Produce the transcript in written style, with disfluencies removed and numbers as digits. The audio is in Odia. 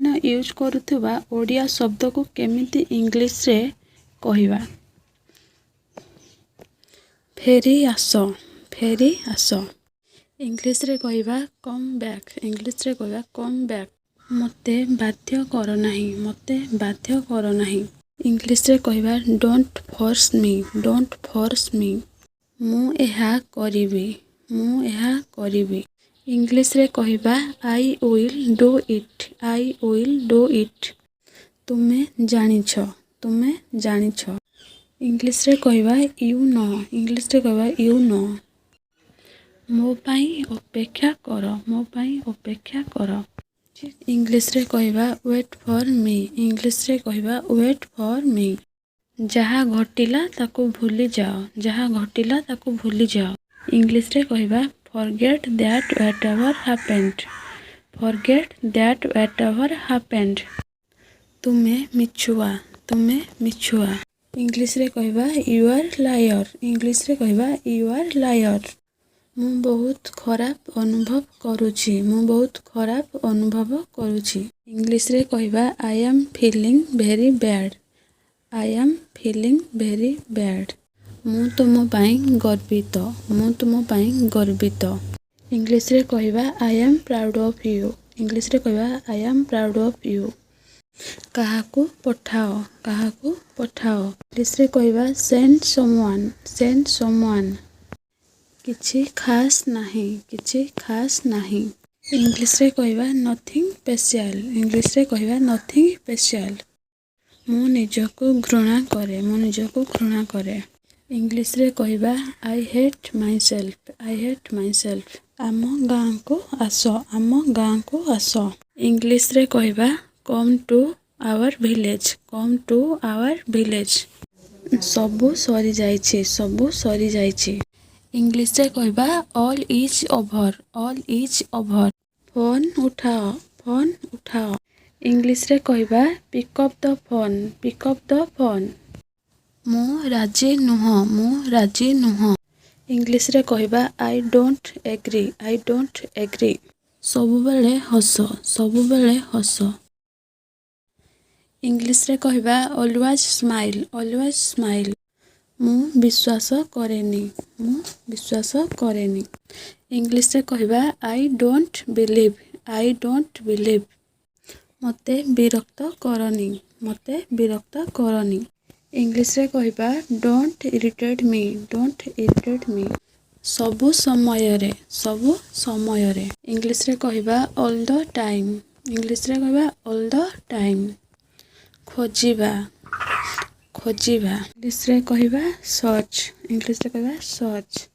ୟୁଜ୍ କରୁଥିବା ଓଡ଼ିଆ ଶବ୍ଦକୁ କେମିତି ଇଂଲିଶରେ କହିବା? ଫେରି ଆସ, ଫେରି ଆସ। ଇଂଲିଶରେ କହିବା, "Come back." ଇଂଲିଶରେ କହିବା, "Come back." ମୋତେ ବାଧ୍ୟ କର ନାହିଁ, ମୋତେ ବାଧ୍ୟ କର ନାହିଁ। ଇଂଲିଶରେ କହିବା, "Don't force me. Don't force me." ମୁଁ ଏହା କରିବି, ମୁଁ ଏହା କରିବି। ଇଂଲିଶରେ କହିବା, "I will do it. I will do it." ତୁମେ ଜାଣିଛ, ତୁମେ ଜାଣିଛ। ଇଂଲିଶରେ କହିବା, "You know." ଇଂଲିଶରେ କହିବା, "You know." ମୋ ପାଇଁ ଅପେକ୍ଷା କର, ମୋ ପାଇଁ ଅପେକ୍ଷା କର। ଇଂଲିଶରେ କହିବା, "Wait for me." ଇଂଲିଶରେ କହିବା, "Wait for me." ଯାହା ଘଟିଲା ତାକୁ ଭୁଲିଯାଅ, ଯାହା ଘଟିଲା ତାକୁ ଭୁଲିଯାଅ। ଇଂଲିଶରେ କହିବା, "Forget that whatever happened. Forget that whatever happened." ତୁମେ ମିଛୁଆ, ତୁମେ ମିଛୁଆ। ଇଂଲିଶରେ କହିବା, "You are liar." ଇଂଲିଶରେ କହିବା, "You are liar." ମୁଁ ବହୁତ ଖରାପ ଅନୁଭବ କରୁଛି, ମୁଁ ବହୁତ ଖରାପ ଅନୁଭବ କରୁଛି। ଇଂଲିଶରେ କହିବା, "I am feeling very bad. I am feeling very bad." ମୁଁ ତୁମ ପାଇଁ ଗର୍ବିତ, ମୁଁ ତୁମ ପାଇଁ ଗର୍ବିତ। ଇଂଲିଶରେ କହିବା, "I am proud of you." ଇଂଲିଶରେ କହିବା, "I am proud of you." କାହାକୁ ପଠାଅ, କାହାକୁ ପଠାଅ। ଇଂଲିଶରେ କହିବା, "Send someone. Send someone." କିଛି ଖାସ୍ ନାହିଁ, କିଛି ଖାସ୍ ନାହିଁ। ଇଂଲିଶରେ କହିବା, "Nothing special." ଇଂଲିଶରେ କହିବା, "Nothing special." ମୁଁ ନିଜକୁ ଘୃଣା କରେ, ମୁଁ ନିଜକୁ ଘୃଣା କରେ। ଇଂଲିଶରେ କହିବା, "I hate myself. I hate myself." ଆମ ଗାଁକୁ ଆସ, ଆମ ଗାଁକୁ ଆସ। ଇଂଲିଶରେ କହିବା, "Come to our village. Come to our village." ସବୁ ସରିଯାଇଛି, ସବୁ ସରିଯାଇଛି। ଇଂଲିଶରେ କହିବା, "All is over. All is over." Phone ଉଠାଅ, ଫୋନ୍ ଉଠାଅ। ଇଂଲିଶରେ କହିବା, "Pick up the phone. Pick up the phone." ମୁଁ ରାଜି ନୁହଁ, ମୁଁ ରାଜି ନୁହଁ। ଇଂଲିଶରେ କହିବା, "I don't agree. I don't agree." ସବୁବେଳେ ହସ, ସବୁବେଳେ ହସ। ଇଂଲିଶରେ କହିବା, "Always smile. Always smile." ମୁଁ ବିଶ୍ୱାସ କରେନି, ମୁଁ ବିଶ୍ୱାସ କରେନି। ଇଂଲିଶରେ କହିବା, "I don't believe. I don't believe." ମୋତେ ବିରକ୍ତ କରନି, ମୋତେ ବିରକ୍ତ କରନି। ଇଂଲିଶରେ କହିବା, "Don't irritate me. Don't irritate me." ସବୁ ସମୟରେ, ସବୁ ସମୟରେ। ଇଂଲିଶରେ କହିବା, "All the time." ଇଂଲିଶରେ କହିବା, "All the time." ଖୋଜିବା, ଖୋଜିବା। ଇଂଲିଶରେ କହିବା, ସର୍ଚ୍ଚ। ଇଂଲିଶରେ କହିବା, ସର୍ଚ୍ଚ।